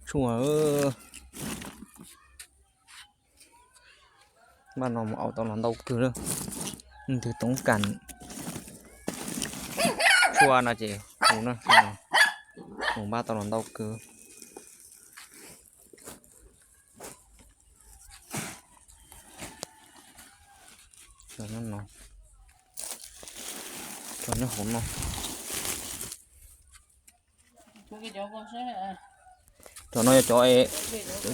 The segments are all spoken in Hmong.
Tshuaj, npaj no mus au tau los ntau kawg lawm. Leej twg toob kas tshuaj no ces hu na, mus npaj tau los ntau kawg. Cov no, cov nyob hauv no. Cov no yog cov,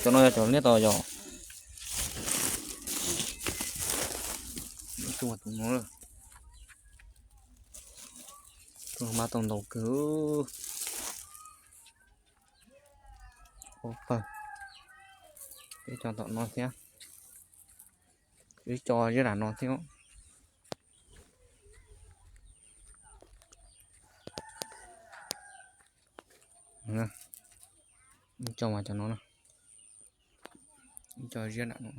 cov no yog cov liab tau yog tus no. Tus no mas tau ntau kawg. Ua pawg, ib co tom no thiab, ib co zib nram no thiab. Ib co mas cov no, ib co ziab nram no.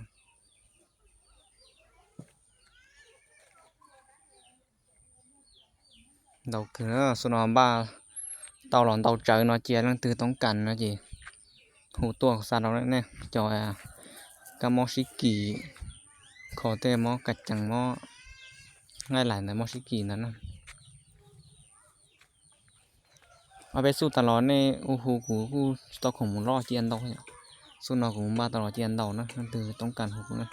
Ntau kawg, xub no npaj tau los ntau tsawv no cia leej twg toob kas no ces hu tuaj xa rau nej cov kab mob sib kis, kho tej mob kas cees mob nqaij lais ntawd mob sib kis ntawd na. Ob peb xub tas los nej hu kuv kuj tsis tau khoom mus loj cia ntau. Xub no kuv npaj tau los cia ntau na, leej twg toob kas hu kuv na.